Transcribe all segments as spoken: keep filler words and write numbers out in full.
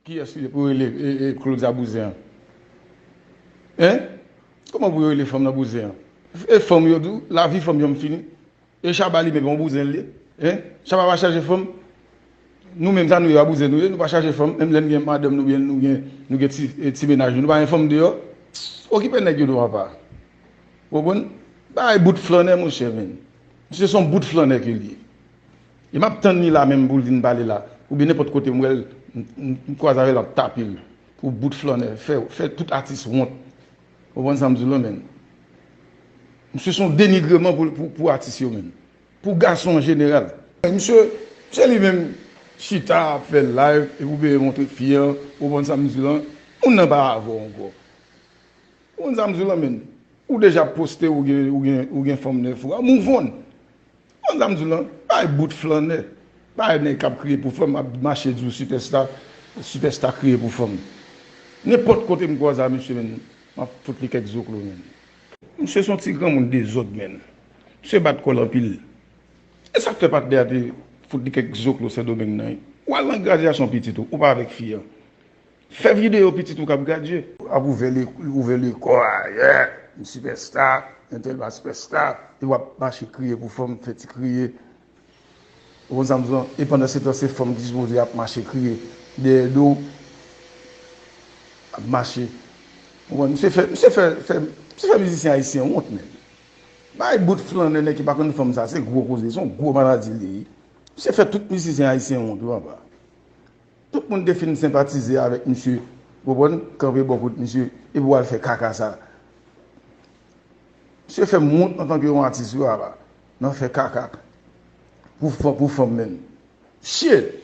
Kiyès ki te pou rele e, e, Claudia bouzen an? Hein? Kòman pou yo rele fanm nan bouzen an? E fanm yo tou, lavi fanm yo m fini. E Shabba li menm yon bouzen l ye. Hein? Shabba pa chaje fanm. Nou menm sa nou ye, a bouzen nou ye, nou pa chaje fanm. Menm lè n gen madanm nou byen nou gen, nou gen ti, e, ti mennaj nou, nou pa gen fanm deyò. Okipe nèg yo tou papa. Ou konprann? Bay bout flannè monchè men. Misye se yon bout flannè ke l ye. E m ap tann li la menm pou l vin pale la. Oubyen nenpòt kote m wè l, m, m, m kwaze avè l, m ap tape l. Pou bout flannè, fè, fè tout atis wont. Ou konprann sa m di w lan, menn? Misye se yon denigreman pou, pou, pou atis yo, menn. Pou gason an jeneral. Misye, se li menm chita ap fè live, epi ou bezwen montre fi an, ou konprann sa m di w lan, moun nan pa avè w ankò. Ou konn sa m di w lan, menn? Ou deja poste, ou gen, ou gen, ou gen fanm nèf ou a, move on. Ou konn sa m di w lan? Bay bout flannè. Bay nèg k ap kriye pou fanm, ap mache di w sipèsta, sipèsta kriye pou fanm. Nenpòt kote m kwaze a misye, menn, m ap fout li kèk zoklo, menn. Misye se yon ti granmoun dezòd, menn. Misye bat kò l anpil. E sa k fè patnè a te fout li kèk zoklo Sendomeng nan? W al nan gradyasyon pitit ou, ou pa avèk fi an. Fè videyo pitit ou k ap gradye. Ap ouvè le, ouvè lekò a, yeah, m sipèsta, entèl pa sipèsta, e w ap mache kriye pou fanm, fè ti kriye. Ou konn sa m di w lan? E pandan se tan, se fanm ki sipoze ap mache kriye dèyè do w, ap mache. Ou konprann? Misye fè, misye fè, fè, misye fè mizisyen ayisyen wont, menn. Bay bout flannè nèg ki pa konn fanm sa, se gwo koze, se yon gwo maladi li ye. Misye fè tout mizisyen ayisyen wont, wi papa. Tout moun te fin senpatize avèk misye, ou konprann, kanpe bò kot misye, epi w al fè kaka sa. Misye fè m wont antanke yon atis, wi papa, nan fè kaka pou fanm, pou fanm menm. Shit!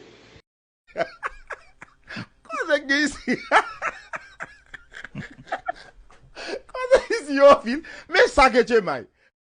Koze k gen isi? Koze isi yo anpil. Men sa ke Tchemay.